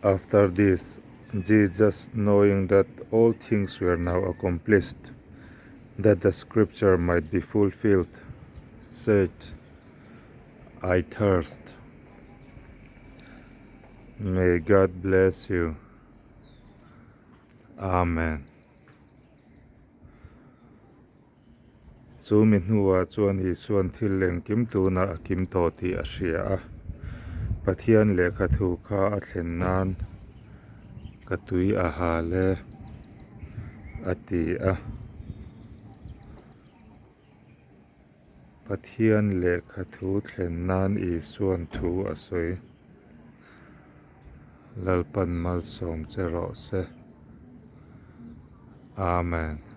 After this, Jesus, knowing that all things were now accomplished, that the scripture might be fulfilled, said, I thirst. May God bless you. Amen. Chu mi hnuah chuan Isua'n thil engkim tunah a kim tawh tih a hria a, Pathian lehkha thu kha a thlen nan ka tui a hal e, a ti a. Pathian lehkha thu thlen nan Isua'n thu a sawi. Lalpan malsawm che rawh se. Amen.